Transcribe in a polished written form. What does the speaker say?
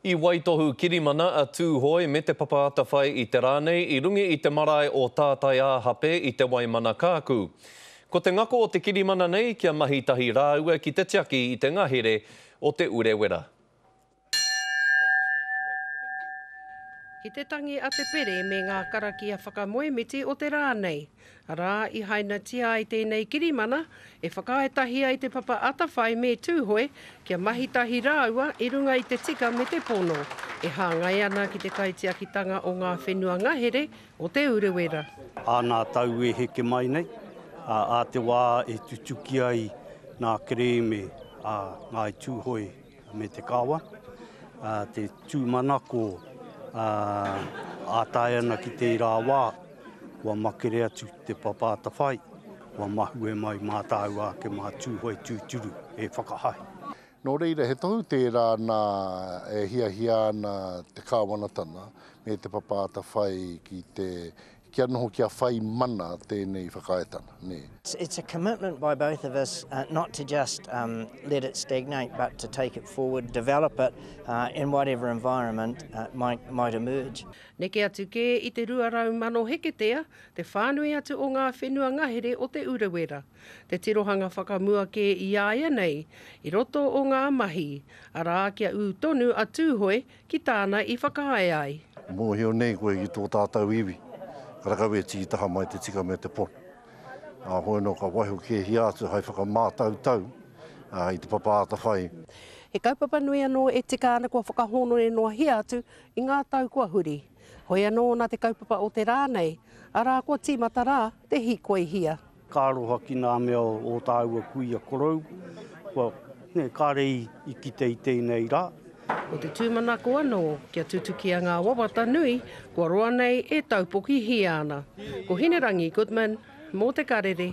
I waitohu kirimana a Tūhoe me Te Papa Atawhai i te rā nei i runga i te marae o Tātai-ā-Hape i Te Waimana Kākū. Ko te ngako o te kirimana nei kia mahi tahi rāua ki te tiaki i te ngahere o Te Urewera. Ki te tangi a te pere me ngā karakia whakamoemiti o te rā nei, arā, i hainatia ai tēnei kirimana e whakaae tahi ai Te Papa Atawhai me Tūhoe kia mahi tahi rāua i runga i te tika me te pono, e hāngai ana ki te kaitiakitanga o ngā whenua ngahere o Te Urewera. Ā nā tau e heke mai nei, ā, ā te wā e tutuki ai nā kerēme a Ngāi Tūhoe me te kawa, te tūmanako ā tae ana ki tērā wā, kua makere atu te papa atawhai, kua mahue mai mā tāua ake mā Tūhoe tūturu e whakahae. Nō reira, he tohu tērā nā e hiahia ana te kāwanatana me te papa atawhai ki te Kia noho kia whai mana tēnei whakaaetana, nē. It's a commitment by both of us not to just let it stagnate but to take it forward, develop it in whatever environment might might emerge. Neke atu kē i te 200,000 heketea te whānui atu o ngā whenua ngahere o Te Urewera. Te tirohanga whakamua kē i āianei i roto o ngā mahi, arā kia ū tonu a Tūhoe Ki tāna i whakaae ai. Mōhio nei koe ki tō tātou iwi, karakau e tītaha mai te tika me te pono. Ā, hoi anō ka waiho kēhia atu hai whakamātautau i te papa atawhai. He kaupapa nui anō e tika ana kua whakahōnore noahia atu i ngā tau kua huri. Hoi anō nā te kaupapa o te rā nei, arā kua tīmata rā te hīkoihia. Ka aroha ki nā mea o ō tāua kuia korou, kua, nē, kāre i kite i tēnei rā. Ko te tūmanako anō kia tutukia ngā wawata nui kua roa nei e taupokihia ana. Ko Hinerangi Goodman mō Te Karere.